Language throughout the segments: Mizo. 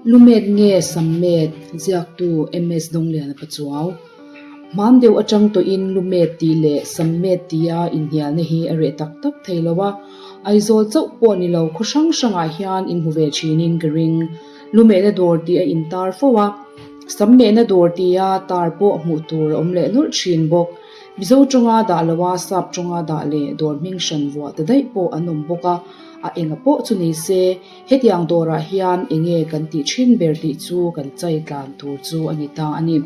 Lumet nge Sammet ziaktu MS Dawngliana Pachuau. Hman deuh atang tawhin Lumet tih leh Sammet tia inhnialna hi a reh tak tak thei lo a, Aizawl chauh pawh ni lo khaw hrang hrangah hian inhmu ve thinin ka ring. Lumehna dawr tih a intar fo a, Sammehna dawr tia tar pawh hmuh tur a awm leh nawlh thin bawk. Mizo tawnga dah loa sap tawnga dah leh dawr hming hran vuah ta daih pawh an awm bawk a, a enga pawh chu ni se, hetiang dawrah hian enge kan tih thin ber tih chu kan chai tlan tur chu a ni ta a ni.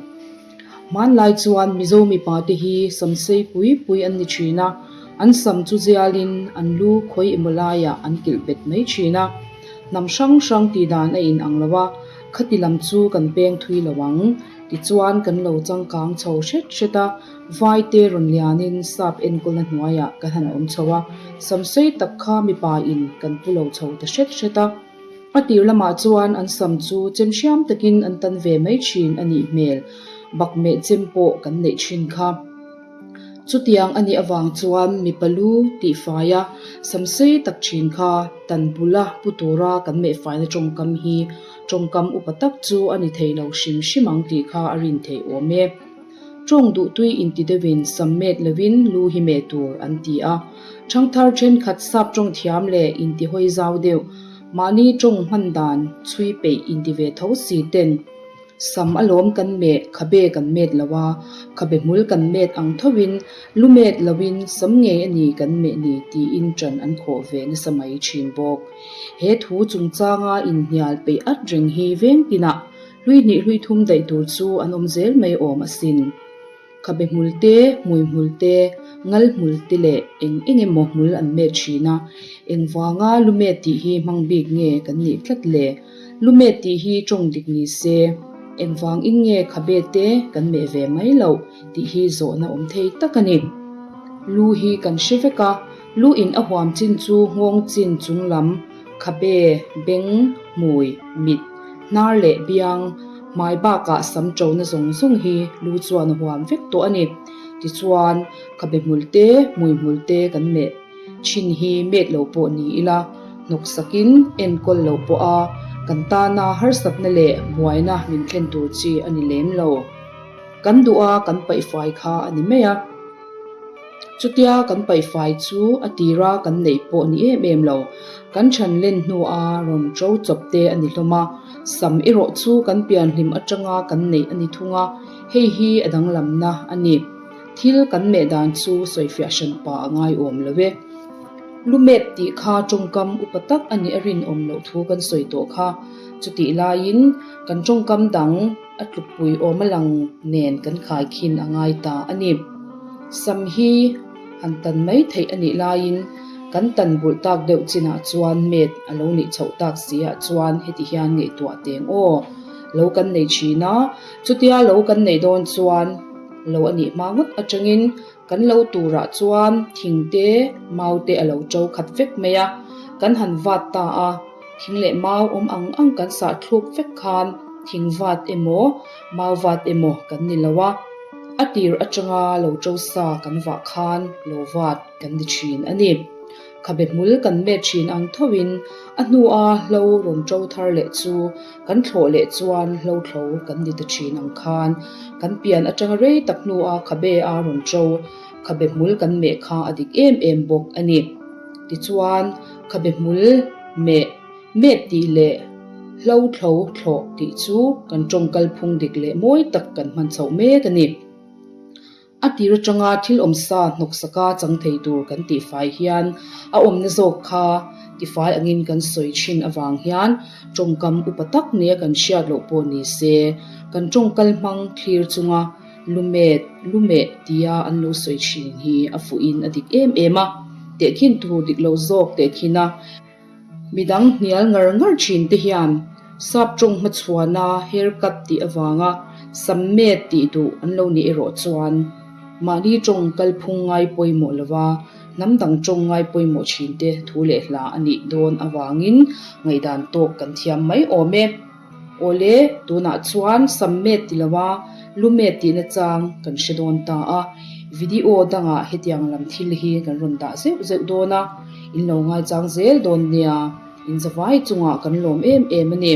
Hmanlai chuan Mizo mipa te hi sam sei pui pui an ni thin a, an sam chu zialin an lu khawi emaw laiah an kilh bet mai thin a. Hnam hrang hrang tih dan a inang lo a, khati lam chu kan peng thui lo ang. Tichuan kan lo changkang chho hret hret a, vaite rawn lianin sap enkawlna hnuaiah kan han awm chho a, sam sei tak kha mipa in kan pu lo chho ta hret hret a. A tir lamah chuan an sam chu chem hriam takin an tan ve mai thin a nih hmel, bakmeh chem pawh kan neih thin kha. Chutiang a nih avang chuan mipa lu tihfai a, sam sei tak thin kha tan bula pu tura kan mehfaina tawngkam hi Tawngkam upa tak chu a ni thei lo hrim hrim ang tih kha a rin theih awm e. Tawng duhtui inti deuhin sam met lovin lu hi meh tur an ti a. Thangthar thenkhat sap tawng thiam leh inti hawi zau deuh, mahni tawng hman dan chhui peih inti ve tho si ten sam alawm kan meh khabe kan met lo a, khabe hmul kan met ang thovin lu met lovin sam ngei a ni kan meh ni tiin ṭan an khawh ve nasa mai ṭhin bawk. He thu chungchanga inhnial peih at reng hi veng tinah hlui hnih hlui thum daih tur chu an awm zel mai awm asin. Khabe hmul te, hmui hmul te, ngal hmul te leh eng eng emaw hmul an met thin a. Engvanga lu met tih hi hmang bik nge kan nih tlat le? Lu met tih hi tawng dik ni se, engvang in nge khabe te kan meh ve mai loh tih hi zawhna awm thei tak a ni. Lu hi kan hre vek a, Lu in a huam chin chu nghawng chin chung lam, khabe, beng, hmui, mit, hnar leh biang, hmai bakah sam ṭona zawng zawng hi lu chuan a huam vek tawh a ni. Tichuan, khabe hmul te, hmui hmul te kan meh thin hi met lo pawh ni ila, hnawk sakin enkawl lo pawh a, kan tana harsatna leh buaina min thlen tur chi a ni lem lo. Kan duh a kan paihfai kha a ni mai a. Chutia kan paihfai chu a tira kan neih pawh ni em em lo. Kan chhan len hnua rawn ṭo chawp te a ni hlawm a, sam erawh chu kan pianhlim aṭanga kan neih a ni thung a, hei hi a danglamna a ni. Thil kan meh dan chu sawifiah hran pa a ngaiawm lo e. Lumet tih kha ṭawngkam upa tak a nih a rinawm loh thu kan sawi tawh kha. Chutih laiin kan ṭawngkam dang. A tlukpui awm a lang nen kan khaikhin a ngai ta a ni. Sam hi han tan mai theih a nih laiin kan tan bulh tak deuh chinah chuan met a lo nih chhoh tak si ah chuan heti hian ngaihtuah teng aw. Lo kan nei thin a, chutia lo kan neih dawn chuan lo a nih hma ngawt atangin Kan lo turah chuan thing te, mau te a lo ṭo khat vek mai a, kan han vat ta a, thing leh mau awm ang ang kan sah thluk vek khan thing vat emaw, mau vat emaw kan ni lo a, a tir aṭanga lo ṭo sa kan vah khan lo vat kan ni ṭhin a ni. Khabe hmul kan met ṭhin ang thoin a hnua hlo rawn ṭo thar leh chu Kan thlawh leh chuan hlo thlo kan ni ta thin ang khan kan pian atanga rei tak hnua khabe a rawn ṭo, khabe hmul kan meh kha a dik em em bawk a ni. Tichuan, khabe hmul meh, met tih leh hlo thlo thlawh tih chu kan ṭawng kalphung dik leh mawi tak kan hman chhoh mek a ni. A tir atanga thil awmsa hnawksaka chang thei tur kan tihfai hian a awmna zawk kha tifai angin kan sawi thin avang hian tawngkam upa tak nia kan hriat loh pawh ni se, kan tawngkal hmang thlir chunga lumet, lumeh tia an lo sawi thin hi a fuhin a dik em em a, tehkhin tur dik lo zawk tehkhin a. Midang hnial ngar ngar thin te hian sap tawng hmachhuana hair cut tih avanga sam met tih duh an lo nih erawh chuan mahni tawng kalphung ngai pawimawh lova hnam dang tawng ngai pawimawh thin te thu leh hla a nih dawn avangin ngaihdan tawk kan thiam mai awm e. Awle, tunah chuan sam met ti lova lu met tihna chang kan hre dawn ta a, video dangah hetiang lam thil hi kan rawn dah zeuh zeuh dawn a, in lo ngaichang zel dawn nia, in zavai chungah kan lawm em em a ni.